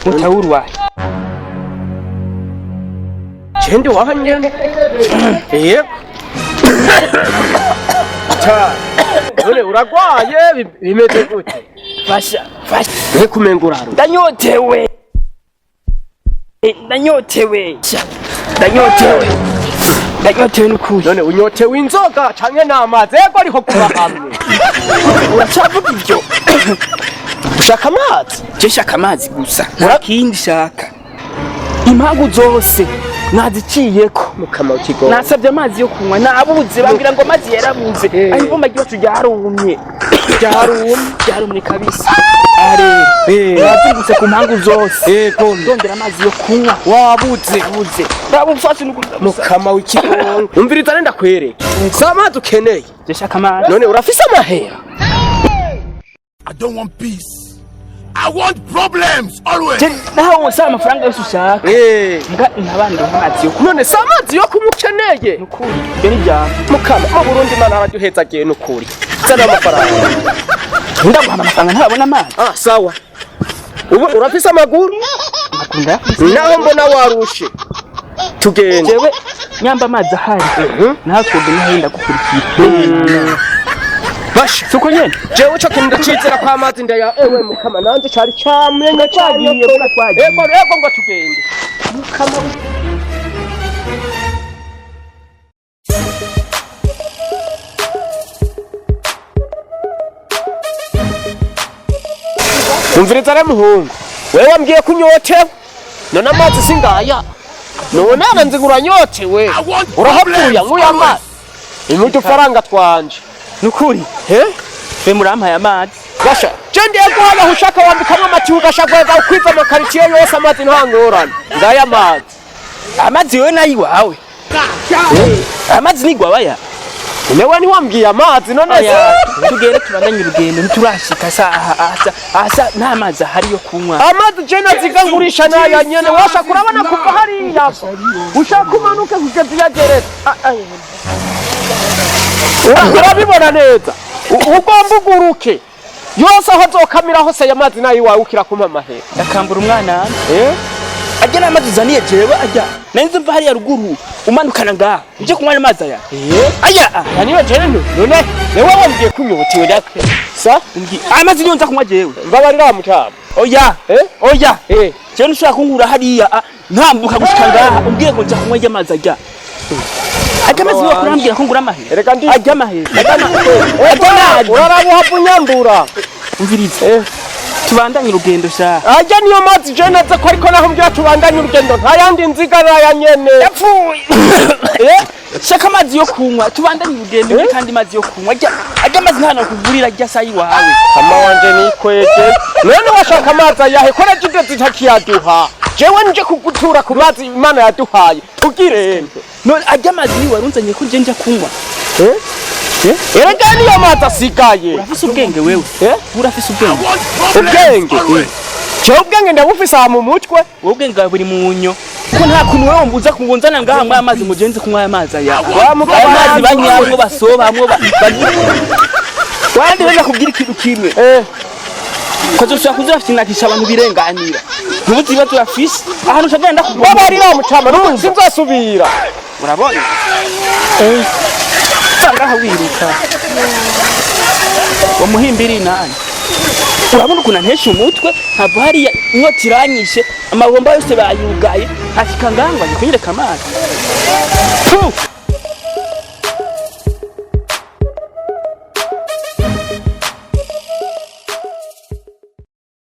Mutawurwaye. Chende wahanyene. Yego. Ta. None uragwaye bimeze gute? Fasha, fasha. Nge kumenga uraro. Ndanyotewe. Ndanyotewe. Ndanyotewe. Ndanyotewe n'ukuri. None unyotewe inzoga canke n'amazi? Yego ariho kuba hamwe. Uracavuga ivyo? Ushaka amazi? Je shaka amazi gusa. Nta kindi shaka. Impagu zose naziciyeko. Mukama w'ikigo. Nasabye amazi yo kunywa nabuze, bambwira ngo amazi yarabuze. Aho ibomba ryacu ryarumye. Ryarumye. Ryarumye kabisa. Are. Nazungutse ku mpangu zose. Yego. Ndondera amazi yo kunywa. Wabuze. Nabuze. Ndabufashe n'ukuri. Mukama w'ikigo. Umviriza nenda kwereke. Si amazi ukeneye. Je shaka amazi. None urafise amahera? I don't want peace. I want problems always. Je nawe wose amafaranga yose ushaka. Mbwa ntabandi amazi yo kunywa. None si amazi yo kunywa ukeneye? Nukuri. Ibyo ni ibyawe. Mukama mu Burundi Imana araduhezagiye nukuri. Zana amafaranga. Ndaguha amafaranga ntabona amazi. Ah, sawa. Ubu urafise amaguru? Akunda. Naho mbona warushe. Tugende. Jewe nyamba amazi ahari. Nawe twogenda henda gukurikira. Basha. Suko nyene. Jewe ico kintu ndacizera ko amazi ndaya ewe mukama nanje cari camenya Twagiye, vuga twagiye. Ego ego ngo tugende. Mukama. Umviriza re muhungu. Wewe wambwiye ko unyotewe. None amazi singaya. None nzi ngo uranyotewe. I want Urahavuye problems nkuye amazi. always. Ni udufaranga twanje. Nukuri. He? Be murampaye amazi. Basha, je ndiye guhana ushaka wambikamwo amatiyo ugashagwega ukwiva amakaritsiye yose amazi nta ngorane. Ngaya amazi. Amazi wewe nayi wawe. Amazi ni gwabaya. Newe ntiwambwiye amazi none se. Tugere tubandanye urugendo ntiturashika saha asa asa nta mazi ahari yo kunywa. Amazi je naziga ngurisha naya nyene washaka urabona kuva hariya. Ushaka umanuke kugeza iyo ageretse. Urabibona neza. Ugomba uguruke. Yose aho azokamira hose aya mazi nayo iwawe ukira kumpa amahera. Ndakambura umwana wanje. Eh? Ajya n'amazi uzaniye jewe ajya. Nari mva hariya ruguru umanukana ngaha. Uje kunywa amazi aya. Eh? Aya. Aniyo jewe none newe wambwiye ko unyotewe ndake. Sa? Amazi niyo nza kunywa jewe. Mbabarira mutama. Oya. Eh? Oya. Eh. Jewe ntushobora kunkura hariya ntambuka gushika ngaha umbwiye ngo nza kunywa ajya amazi ajya. Ajya amazi niyo kurambwira ko ngura amahera. Erega ndi Ajya amahera. Ajya amazi. Urarabuha unyambura. Umviriza. Eh. Tubandanye urugendo sha. Ajya niyo mazi je naze ko ariko naho mbwira tubandanye urugendo nta yandi nziga naya nyene. Yapfuye. Eh? Shaka amazi yo kunywa tubandanye urugendo Eh? kandi amazi yo kunywa ajya ajya amazi nta nakugurira ajya sayi wawe. Kama wanje nikwege. None washaka amazi ayahe ko rejide zitakiyaduha. Jewe nje kugutura ku mazi Imana yaduhaye. Tugire. None ajya amazi ni warunzanye ko nje nja kunywa. Eh? Erega niyo mazi asigaye. Urafise ubwenge wewe. Eh? Urafise I ubwenge. want problems Ubwenge. always. Jewe ubwenge ndabufise aha mu mutwe. Wowe ubwenge bwawe buri mu nyo. Kuko nta kuntu wewe mbuza kungonzana ngaha ngwa amazi mugenzi kunywa aya mazi aya. Wa mugabo Aya mazi wanjye. banywamwo basobamwo Kandi rero nakubwira ikintu kimwe. Eh. Kozo ushobora kuza urafinakisha abantu birenganira. Ntubuze ibibazo urafise. Ahantu ushagenda ndakubona. Babarira mutama n'ubu sinzosubira. Urabona? Ngaha wiruka. Wa muhimbiri nani? Urabona ukuntu antesha umutwe nkava hariya inyota iranyishe amabomba yose bayugaye hashika ngaha ngo aje kunyereka amazi. Puh!